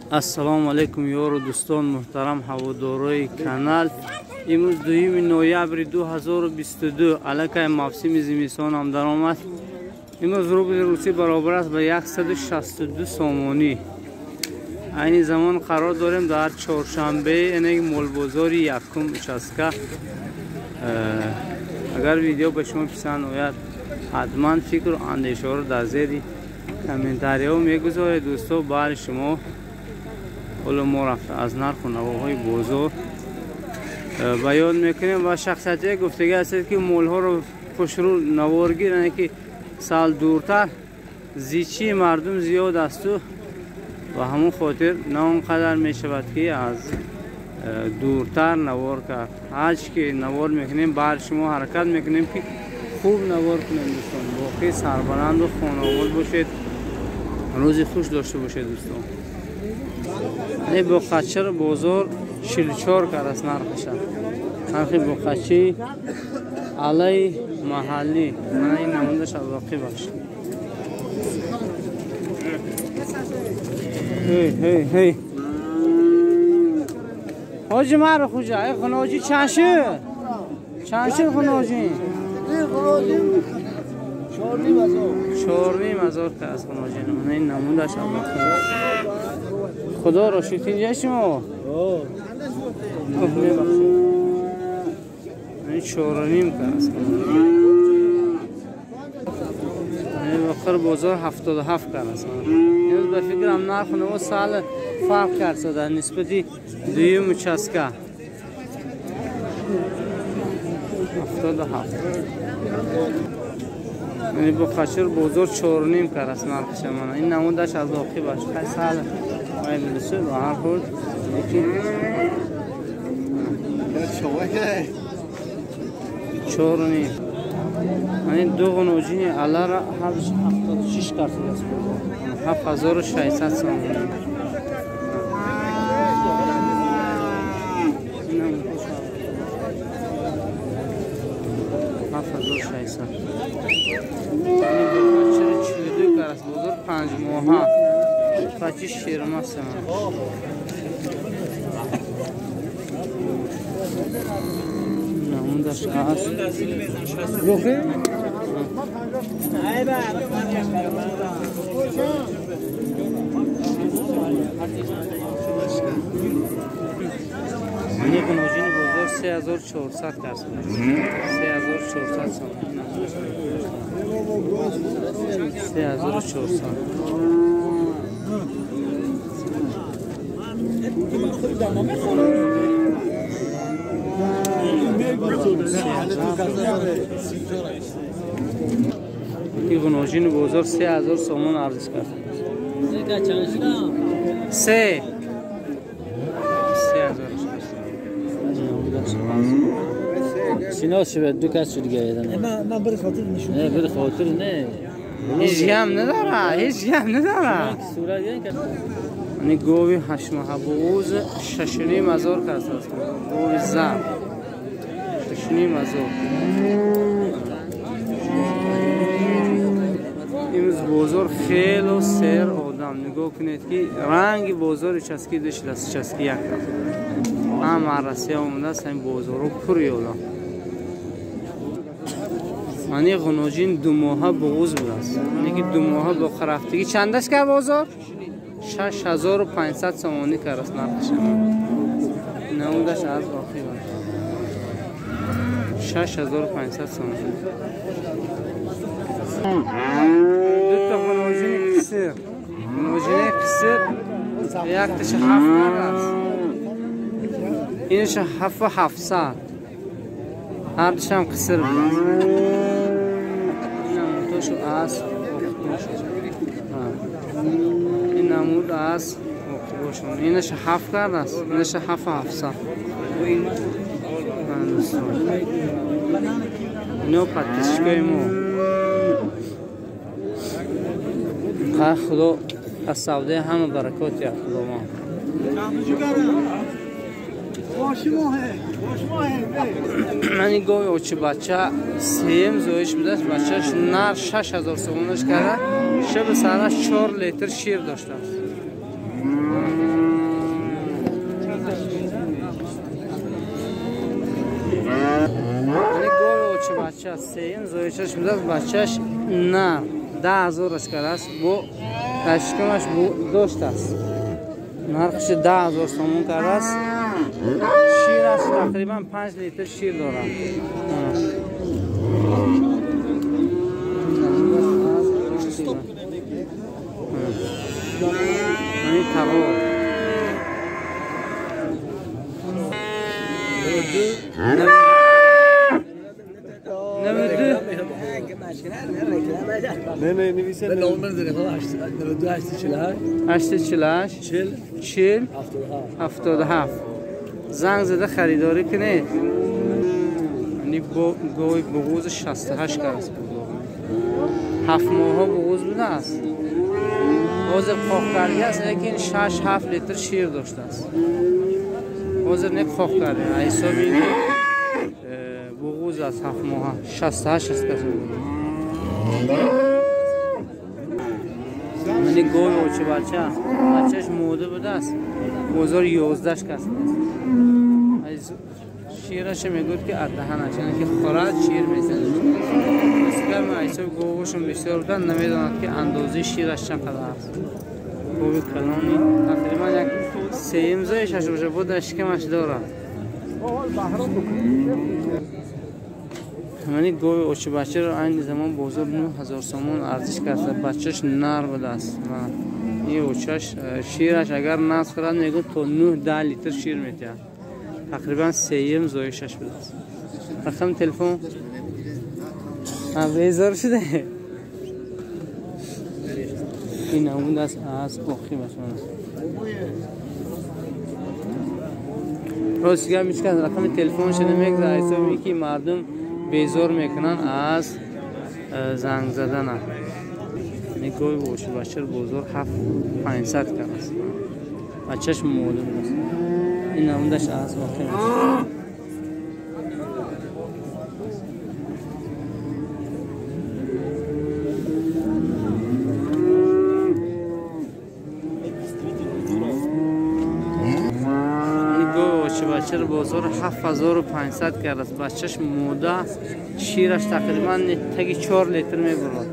Ассалому алайкум ёру дӯстон, муҳтарам ҳаводорои канал. Имрӯз 2 ноябри 2022, аллакай мавсими зимистон ҳам даромад. Имрӯз рубли русӣ баробар аст ба 162 сомонӣ. Айни замон қарор дорем дар чоршанбе, яъне молбозори якум участка. Агар видео ба шумо писанд ояд, ҳатман фикру андешаҳоро дар зери комментариҳо мегузоред. Дӯсто, баъди шумо ҳоло мо рафта аз нарху навоҳои бозор баён мекунем ва шахсиятие гуфтагӣ ҳастед, ки молҳоро хушрӯ наворгир, яъне ки сал дуртар зичии мардум зиёд асту ва ҳамон хотир на он қадар мешавад, ки аз дуртар навор кард. Ҳарчи ки навор мекунем, баъд шумо ҳаракат мекунем, ки хуб навор кунем. Дӯстон, боқӣ сарбаланду хонаобод бошед, рӯзи хуш дошта бошед. Дӯстон, ин боқачаро бозор 44 кар аст нархаша. Нархи боқачи алаи маҳаллӣ. Мана ин намудаш аз оқибаш. Ҳей ҳей ҳей, ҳоҷи маро хуҷа, эй хуноҷи чанд шуд? Чанд шуд хуноҷи? 4,5 ҳазор ка аст хуноҷи. Мана ин намудаш аз оқибаш. Худоро шукр, инҷа шумо мебахшед. Ин 4,5 ка аст. Охир бозор 77 кар аст. Имрӯз ба фикрам нарху наво сал фарқ кард дар нисбати дуюм участка. 77. Яъне бо қачир бозор 4,5 кар аст нархша. Мана ин намудаш аз оқибаш. Хай сал вай билису ба ҳар ҳол, лекин 4,5. Мани ду ғуноҷини алара 76 кард аст бозор. 7600 сомонӣ. 7600. Бачаро 42 кар аст бозор, 5 моҳа. Бачи ширмаст. Намудаш аст. Мани ғуноҷини бозор 3400 кар аст. 3400 сомонӣ. 3400. Ин ғуноҷини бозор 3000 сомон арзиш кард. 3000. سیناس شد دو کس شد دیگه. من برای خاطر نشون. نه برای خاطر نه. هیچ هم نداره، هیچ هم نداره. یعنی گوی 8 ماه بغوز 6,5 هزار کس است. گوی زرد 6,5 هزار. имрӯз бозор хело сер одам. Нигоҳ кунед, ки ранги бозори часки дошт, часки як рафт. Ҳама Россия омадааст, ҳамин бозорҳо пури одам. Мани ғуноҷин 2 моҳа буғуз будааст, яъне ки 2 моҳа бо рафтагӣ. Чандаш кар бозор? 6500 сомонӣ кар аст нархаша. Намудаш аз оқибаш. 6500 сомонӣ. Дута ғуноҷини қисир, ғуноҷини қисир якташа 7 кар аст, инаша 7,700. Ҳардушам қисир будааст. Ин намудошу аз ин намуд аз оқибошон. Инаша 7 кардааст, инаша 7,700. Ино подписчикои мо. Худо аз савдаи ҳама баракот яд, Худованд. Мани гови очи бача сеюм зоиш будааст. Бачаш нар 6000 сомонаш карда. Шаби сараш 4 литр шир доштааст. Сеюм зоишаш будааст, бачаш нар 10 000 кардааст, бо ташкимаш доштааст. Нархаш 10 000 сомон кардааст. Шираш тақрибан 5 литр шир дорад. Ани тағор. نه نه نویسه نه 848 40 77 زنگ زده خریداری کنید. یعنی گوی بغوز 68 است. 7 ماه بغوز بوده است. حاضر قاق کرده است، لیکن 6-7 لیتر شیر داشته است. حاضر نه قاق کرده. حساب این بغوز از 7 ماه 68 است. یعنی گوی اوچه بچه بچهش موده بوده است. بازار 11 کس است. شیرش میگوید که اردهنش، یعنی که خورد شیر میزنه. مثلا حساب گوشم بسیار بودن نمیداند که اندازه شیرش چقدر است. گوی کلانی تقریبا یک سیم زایشش باشه بود اشکمش دارد. یعنی گوی اوچه بچه رو این زمان بازار 9000 سومون ارزش کرده. بچهش نر بوده است. این اوچش شیرش اگر ناز خورد میگو تا 9-10 لیتر شیر میده. تقریبا سیم زایشش بوده است. رقم تلفن بیزار شده. این همون است از باقی باشم. راست گپ میشه رقم تلفنش نمیگذره. حساب که مردم بیزار میکنن از زنگ زدن. نگوی باشه بچه بازار 7500 است. بچهش مولود است. این همون از باقی باشه. بچه بازار 7500 کرد است. بچهش موده، شیرش تقریبا تگی 4 لیتر میبرد.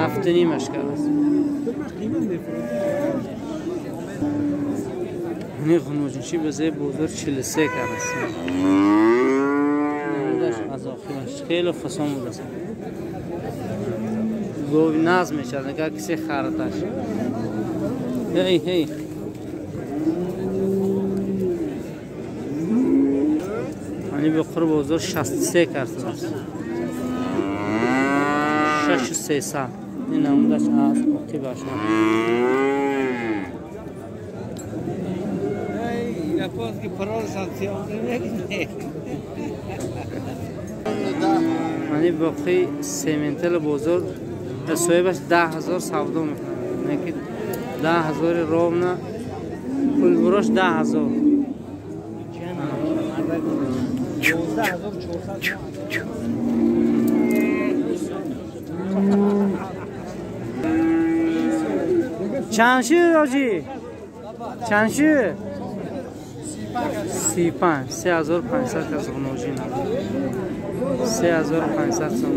هفت نیمش کرد است. نی به بازار 43 کرد است. از آخرش خیلی فسان بود است. گوی ناز میشد اگر کسی خردش. هی هی یعنی به قرب بازار 63 کرد است. 6300 این همون داشت از اوکی باشه. یعنی باقی سیمنتل بازار صاحبش 10 000 سودا میکنه. یعنی 10 000 رومنا پول بروش 10 000. چند شد آجی؟ چند شد؟ 35 3500 از غنوجی نبود. 3500 سوم.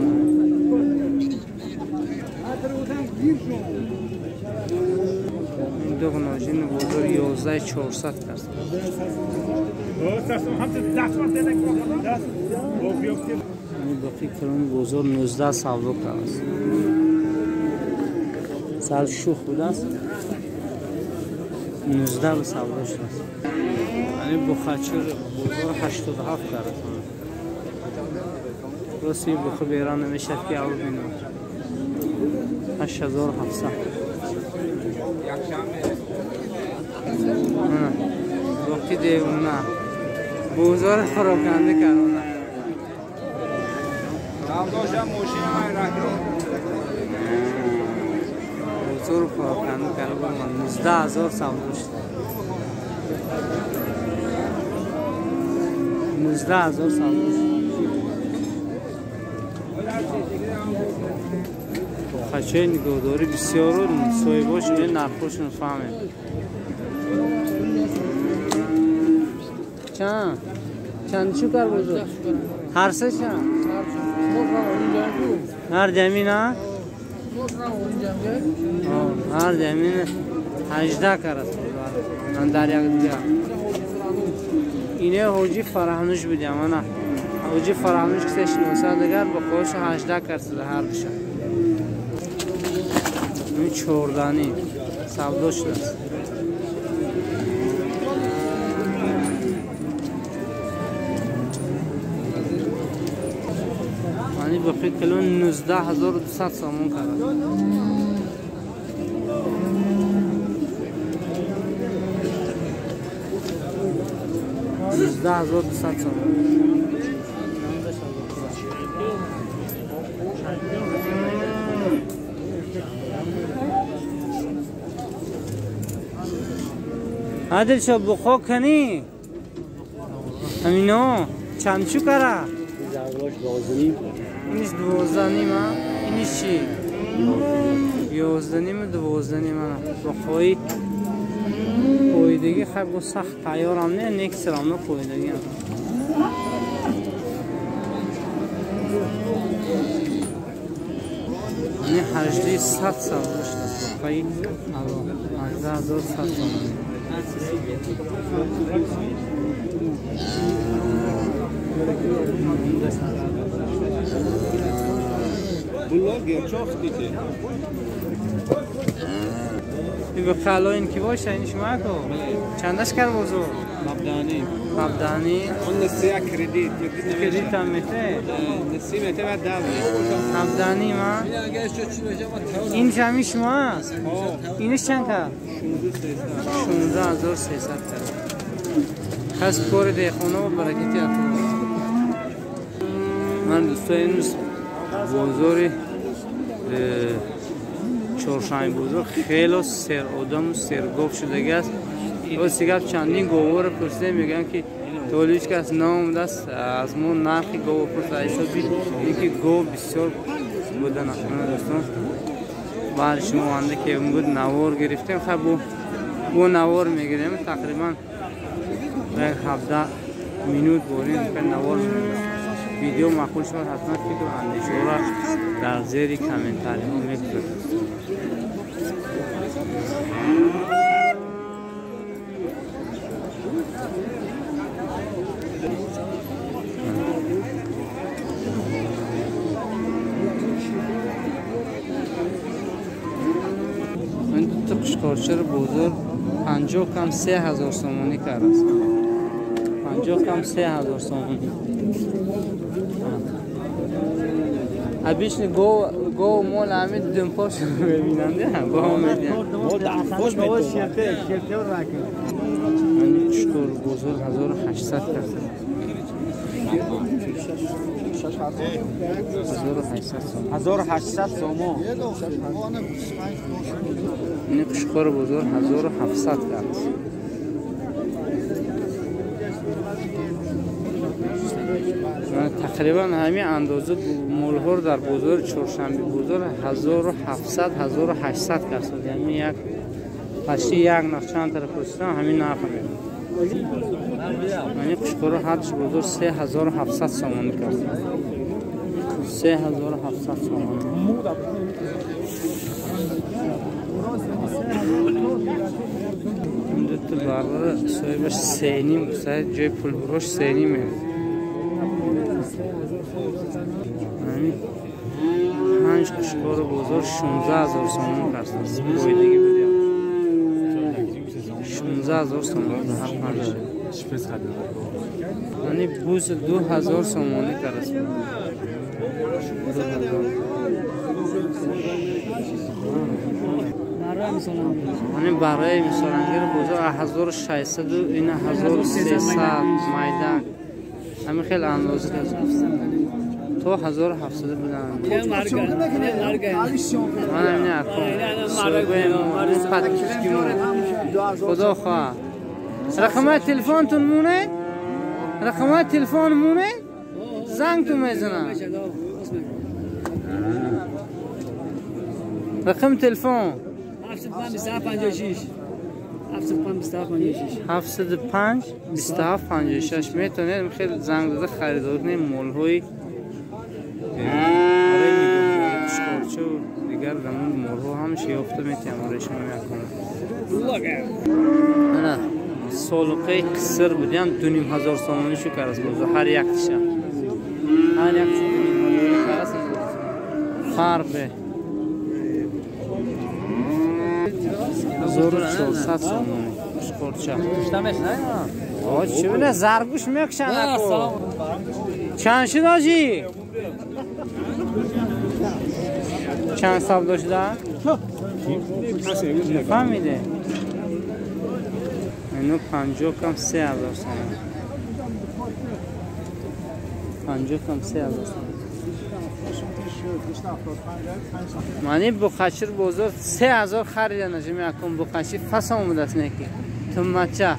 این دو غنوجین بازار 11400 کرد. این باقی کلون بازار 19 سودا کرد. سر شوخ بوده است. 19 به سودا شده است. یعنی بخچر بازار 87 کرد. راستی بخو بیران نمیشد که اول بینم. 8700. وقتی دیوونه بازار پراکنده کرده. بازار پراکنده کرده. 19000 سودا شد. 19000 سودا شد. Бухачаи нигоҳдорӣ бисёру соҳибошон нархошон фаҳмем. Чанд? Чанд шукар бозор? Ҳар се чанд? Ҳар ҷамин, а? Ҳар ҷамин 18 карас дар як дига. Ине ҳоҷи Фараҳнуш будям, ана. Ҳоҷи Фараҳнуш кисе шиносад дигар ба қошу 18 карсида ҳар душа. Ин чордани савдо шудааст. Мани бақи кило 19200 сомон кард. 19200 сомон. عادل شو بخو کنی؟ همینو چند چو کرا؟ اینش 12.5 ها؟ اینش چی؟ 11.5 12.5 بخوی پویدگی خب گو سخت تیارم نه نیکسرم نه پویدگی هم. نه 1800 سال داشت بخوی 18100 تومان. این به خلا این کی باشه این شما کو چندش کر بزرگ مبدانی مبدانی اون نسیه کردیت کردیت هم میته نسیه میته بعد دو مبدانی ما این جمعی شما است اینش چند تا 16300 تا خس کور دیخونه و برکتی عطا. من دوستای امروز بازار чоршанби бозор хело серодаму сергов шудагӣ аст. Рости гап чандин говҳоро пурсидем, мегӯянд ки то ҳеҷ кас наомадааст аз мо нархи говро пурсад. Ҳисоби ин ки гов бисёр буда нахона дӯстон. Баъди шумо анда ки буд навор гирифтем, хай бо навор мегирем тақрибан як 17 минут борем навор. Видео маъқул шуд ҳатман фикру андешаҳоро дар зери комментариҳо мегузоред. Ин дута қушқорчаро бозор 50 кам 3000 сомонӣ кардааст. 50 кам 3000 сомонӣ. Обычно гов мол ҳамин думпош мебинанд, бо медиҳанд. Қушқор бозор 1800 кард. 1800 сомон. 1800 сомон. Ин қушқор бозор 1700 кард. Тақрибан ҳамин андоза молҳоро дар бозори чоршанби бозор 1700 1800 кас. Яъне як почти як нарх чанд тараф пурсидам ҳамин нарх мегӯянд. Яъне қушқоро ҳардуш бозор 3700 сомонӣ кард. 3700 сомонӣ. Ин дута барра соҳибаш 3.5 гуфта, ҷои пулфурӯш 3.5 мегӯяд. Панҷ қушқори бозор 16000 сомон кардааст. Пойдагӣ будям. 16000 сомон ҳар панҷ. Яъне буз 2000 сомонӣ кардааст. 2000. Яъне барои мисолангир бозор 1600 ин 1300 майда. Ҳамин хел андоза кардааст. То 1700 буданд. Ман ҳамин аком. Соҳибаи мо, подписчики мо. Худо хоҳад. Рақамҳои телефонтон монед? Рақамҳои телефон монед? Зангтон мезанам. رقم تلفن 75 27 56 705 27 56 میتونید خیلی زنگ زده خریداری کنید مول‌های برای نگهداری قوچقارچه و دیگر زمان مول‌ها همیشه یافته میتونیم برای شما میکنم. نه سالقه قصر بودیم 2500 سومانی شو کرد بازو هر یک تیشه هر یک 2500 کرد فربه 1400 سومانی قوچقارچه. آه چی بینه زرگوش میکشن اکو چند شد آجی؟ چند سال شده؟ فهمیده اینو 50 کم 3000 سومانی 50 کم 3000 سومانی معنی بخشیر بازار 3000 خریدن نجمی اکن بخشی فس آمده است نکی تمچه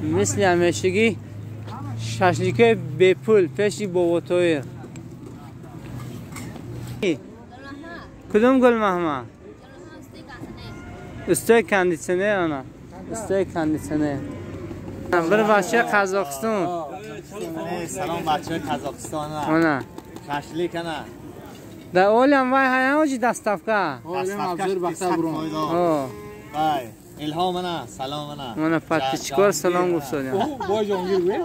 مثل همیشگی شاشلیکه بی پول پیشی بابا تویر کدوم گل مهما؟ استوی کندیسنر آنها استوی کندیسنر بر بچه قزاقستان سلام بچه قزاقستان آنها شاشلیک آنها در اولم وای هیام چی دستافکا وای الهام انا سلام انا من پاتیچکور سلام گفت سودیم بای جانگیر وی